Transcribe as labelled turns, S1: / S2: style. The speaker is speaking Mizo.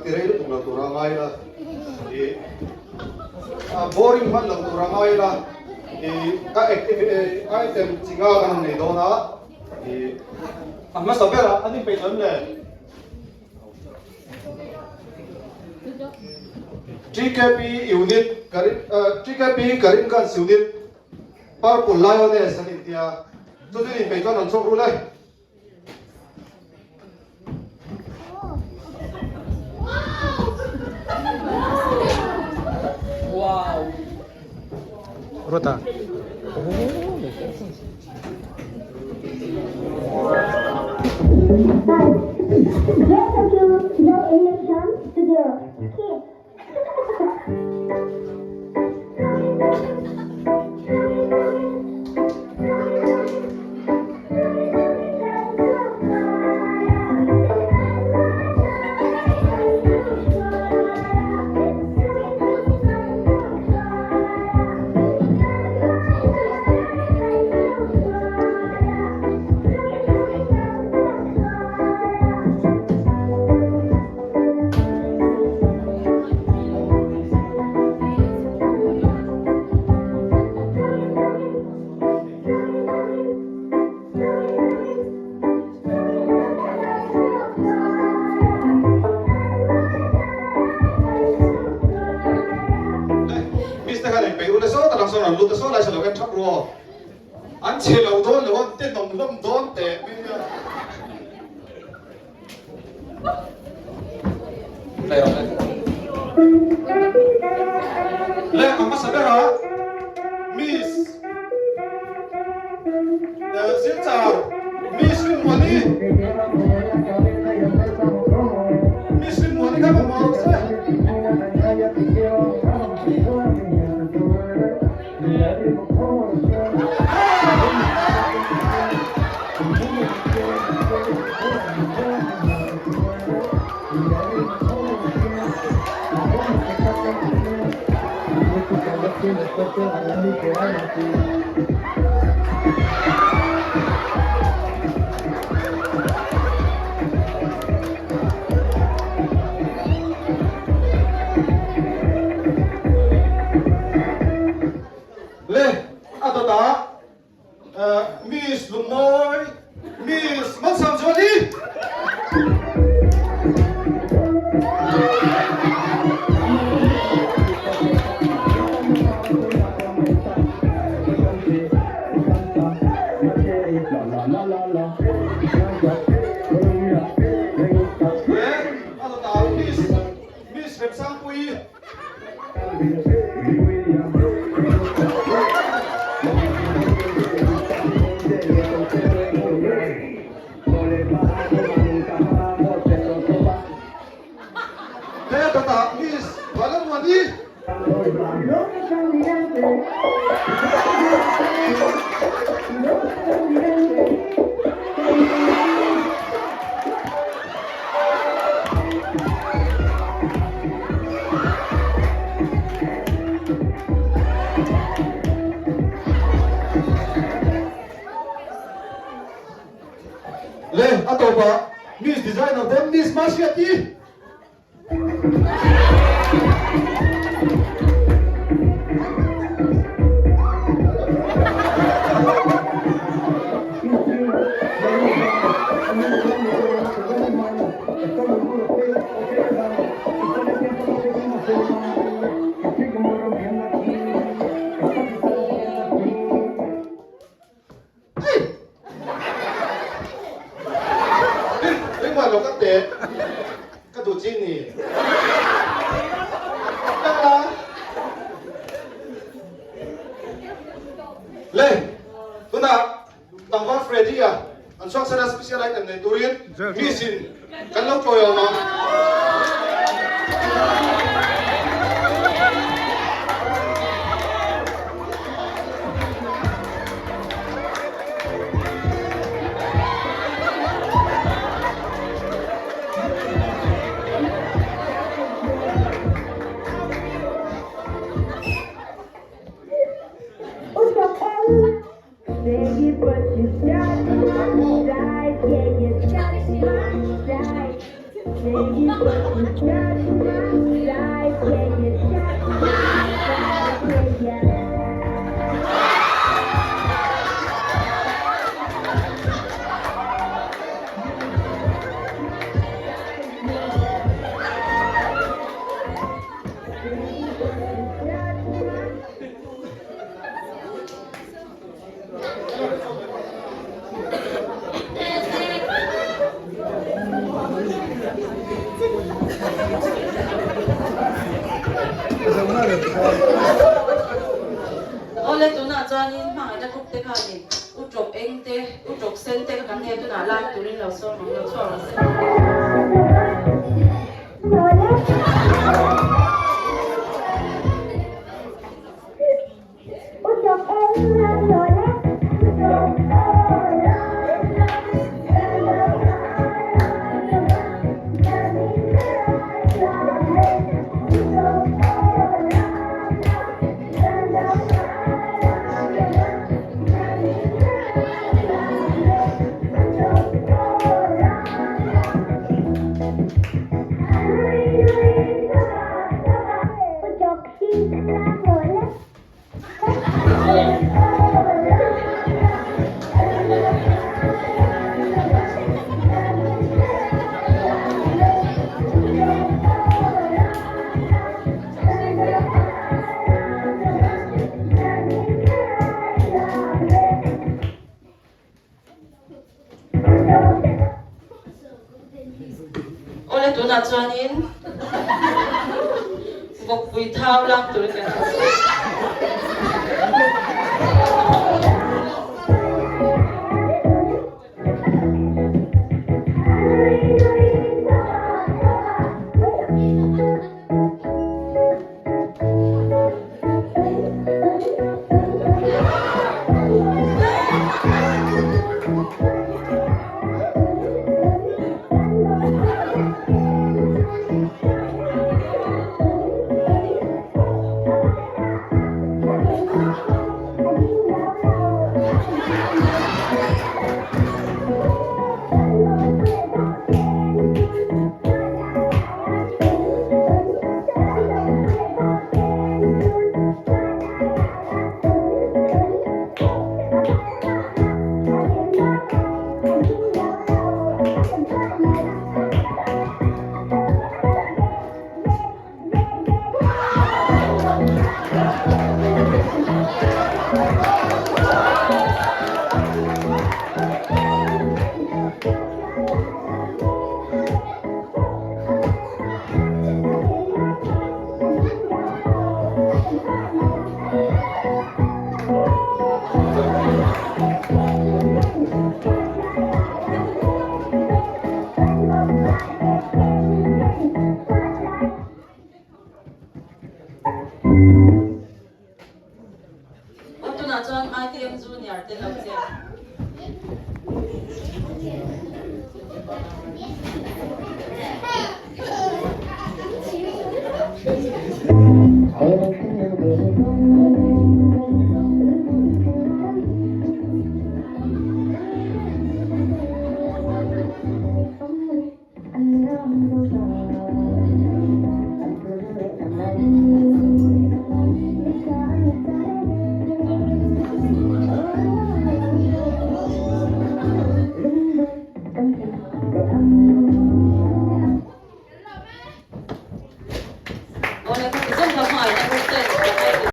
S1: Kan ti rei lutuk lo tur a ngai ila, ih a boring hman lo tur a ngai ila, ih a activity item chi nga kan han nei dawn a, ih a hmasa berah an inpeih lo em le? TKP unit TKP Karimganj unit Purple Lioness an intia, chu chu inpeih chuan rawn chhuak rul e.
S2: Ruata.
S1: Miss te khan inpeih ule saw tak ang sawn rawn lut a saw lai sa lo en thap ru aw. An chhe lo dawn lo an tenawm hlawm dawn teh mai nia. Le a hmasa ber a Miss Silchar Miss Rinmuani Miss Rinmuani kha mamawh rawh se. Le a dawt ah Miss Lungmawi, Miss Malsawmzuali. Le a dawt ah Miss Miss Remsangpuii. Le a dawt ah Miss Vanlalmuani. Le a tawpah Miss Designer pawn Miss Mahriati. Engmah lo ka teh ka duh chi ni. Le tunah tlangval Freddy a an chhuak sana special item nei turin miss in kan lo chawi awm ang.
S2: Awle tunah chuanin hmangaihna group te khanin u tawp eng te, u tawp sen te kha kan nei a, tunah lam turin lo sawm ang, lo chhuak ang se. Awle tunah chuanin vawkpui thau lam turin kan Aw tunah chuan ITM Junior te lo che.